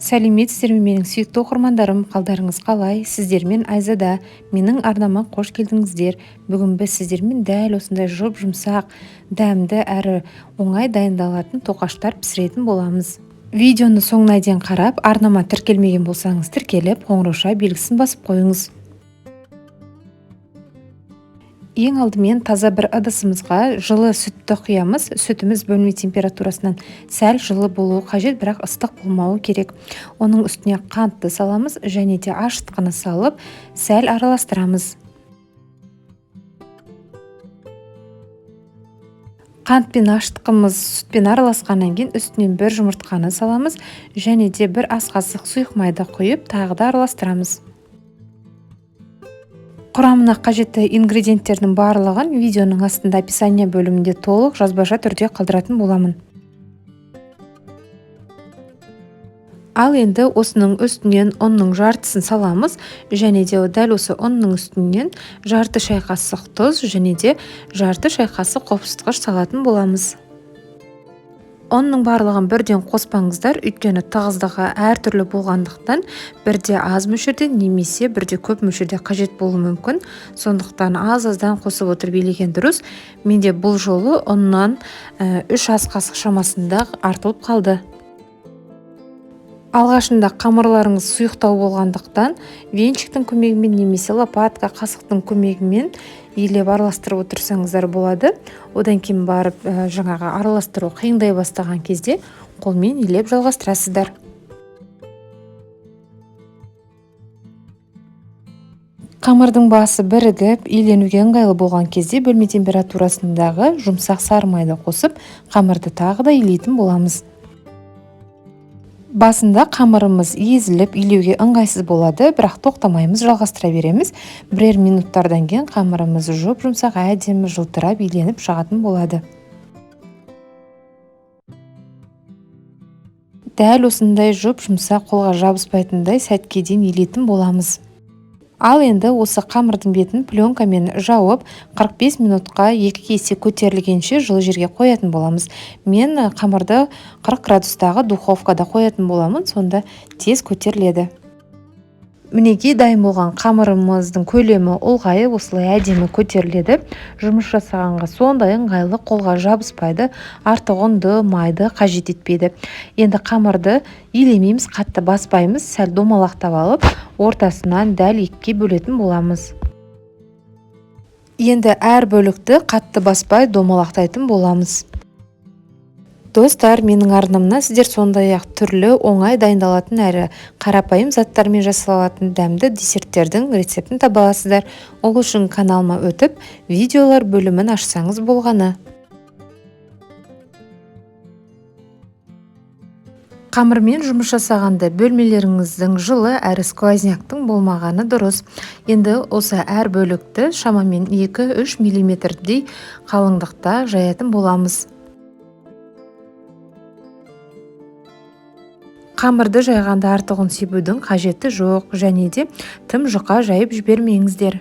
Сәлеметсіздер ме, менің сүйікті оқырмандарым, қалдарыңыз қалай? Сіздермен Айзада. Менің арнама қош келдіңіздер. Бүгін біз сіздермен дәл осындай жұп-жұмсақ, дәмді әрі оңай дайындалатын тоқаштар пісіретін боламыз. Видеоны соңына дейін қарап, арнама тіркелмеген болсаңыз тіркеліп, қоңырауша белгісін басып қойыңыз. Ең алдымен таза бір ыдысымызға жылы сүтті құямыз. Сүтіміз бөлме температурасынан сәл жылы болуы қажет, бірақ ыстық болмауы керек. Оның үстіне қантты саламыз және де ашытқыны салып, сәл араластырамыз. Қант пен ашытқымыз сүтпен араласқаннан кейін үстінен бір жұмыртқаны саламыз және де бір ас қасық сұйық майды құйып, тағы да араластырамыз. Құрамына қажетті ингредиенттердің барлығын видеоның астында описание бөлімінде толық жазбаша түрде қалдыратын боламын. Ал енді осының үстінен ұнның жартысын саламыз және де дәл осы ұнның үстінен жарты шай қасық тұз және де жарты шай қасық қопсытқыш салатын боламыз. Ұнның барлығын бірден қоспаңыздар, өйткені тығыздығы әртүрлі болғандықтан бірде аз мөлшерде немесе бірде көп мөлшерде қажет болуы мүмкін. Сондықтан аз-аздан қосып отырып илеген дұрыс. Менде бұл жолы ұннан 3 ас қасық шамасында артылып қалды. Алғашында қамырларыңыз сұйықтау болғандықтан венчиктің көмегімен немесе лопатка, қасықтың көмегімен илеп араластырып отырсаңыздар болады. Одан кейін барып, жаңағы араластыру қиындай бастаған кезде қолмен илеп жалғастырасыздар. Қамырдың басы бірігіп, иленуге ыңғайлы болған кезде бөлме температурасындағы жұмсақ сары майды қосып, қамырды тағы да илейтін боламыз. Басында қамырымыз езіліп, илеуге ыңғайсыз болады, бірақ тоқтамаймыз, жалғастыра береміз. Бірер минуттардан кейін қамырымыз жұп-жұмсақ, әдемі жылтырап, иленіп шығатын болады. Дәл осындай жұп-жұмсақ, қолға жабыспайтындай сәтке дейін илейтін боламыз. Ал енді осы қамырдың бетін пленкамен жауып, 45 минутқа 2 есе көтерілгенше жылы жерге қоятын боламыз. Мен қамырды 40 градустағы духовкада қоятын боламын, сонда тез көтеріледі. Мінекей, дайын болған қамырымыздың көлемі ұлғайып, осылай әдемі көтеріледі. Жұмыс жасағанға сондай ыңғайлы, қолға жабыспайды, артық ұнды, майды қажет етпейді. Енді қамырды илемейміз, қатты баспаймыз, сәл домалақтап алып, ортасынан дәл екіге бөлетін боламыз. Енді әр бөлікті қатты баспай домалақтайтын боламыз. Достар, менің арнамнан сіздер сондай-ақ түрлі оңай дайындалатын әрі қарапайым заттармен жасалатын дәмді десерттердің рецептін таба аласыздар. Ол үшін каналыма өтіп, видеолар бөлімін ашсаңыз болғаны. Қамырмен жұмыс жасағанда бөлмелеріңіздің жылы әрі сквозняктың болмағаны дұрыс. Енді осы әр бөлікті шамамен екі-үш миллиметрдей қалыңдықта жаятын боламыз. Қамырды жайғанда артығын себудің қажеті жоқ, және де тым жұқа жайып жібермеңіздер.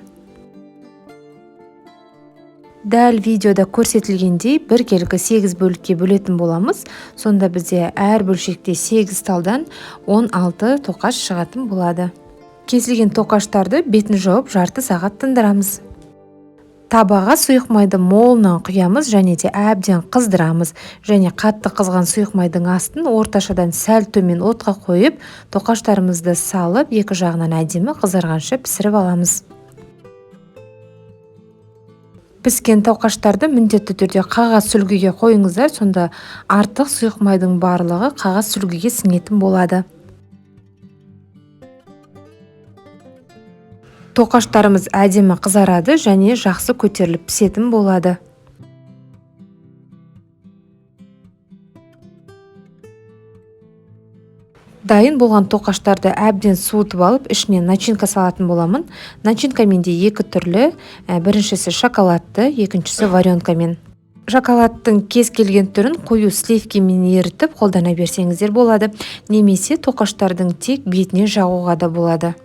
Дәл видеода көрсетілгендей біркелкі 8 бөлікке бөлетін боламыз. Сонда бізде әр бөлшекте 8 талдан 16 тоқаш шығатын болады. Кесілген тоқаштарды бетін жауып жарты сағат тындырамыз. Табаға сұйық майды молынан құямыз және де әбден қыздырамыз. Және қатты қызған сұйық майдың астын орташадан сәл төмен отқа қойып, тоқаштарымызды салып, екі жағынан әдемі қызарғанша пісіріп аламыз. Піскен тоқаштарды міндетті түрде қағаз сүлгіге қойыңыздар, сонда артық сұйық майдың барлығы қағаз сүлгіге сіңетін болады. Тоқаштарымыз әдемі қызарады және жақсы көтеріліп пісетін болады. Дайын болған тоқаштарды әбден суытып алып, ішіне начинка салатын боламын. Начинка менде екі түрлі, біріншісі шоколадты, екіншісі варенкамен. Шоколадтың кез келген түрін қою сливкамен ерітіп қолдана берсеңіздер болады, немесе тоқаштардың тек бетіне жағуға да болады.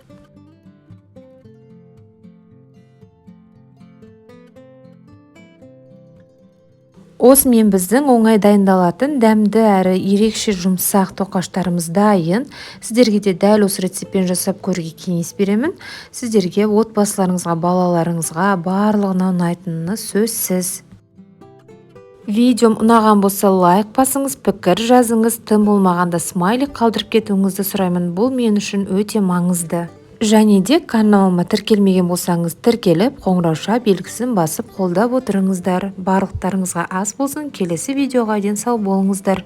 Осымен біздің оңай дайындалатын, дәмді әрі ерекше жұмсақ тоқаштарымыз дайын. Сіздерге де дәл осы рецептпен жасап көруге кеңес беремін. Сіздерге, отбасыларыңызға, балаларыңызға, барлығына ұнайтыны сөзсіз. Видеом ұнаған болса, лайк басыңыз, пікір жазыңыз, тым болмағанда смайлик қалдырып кетуіңізді сұраймын. Бұл мен үшін өте маңызды. Және де каналыма тіркелмеген болсаңыз, тіркеліп, қоңырауша белгісін басып, қолдап отырыңыздар. Барлықтарыңызға ас болсын! Келесі видеоға дейін сау болыңыздар!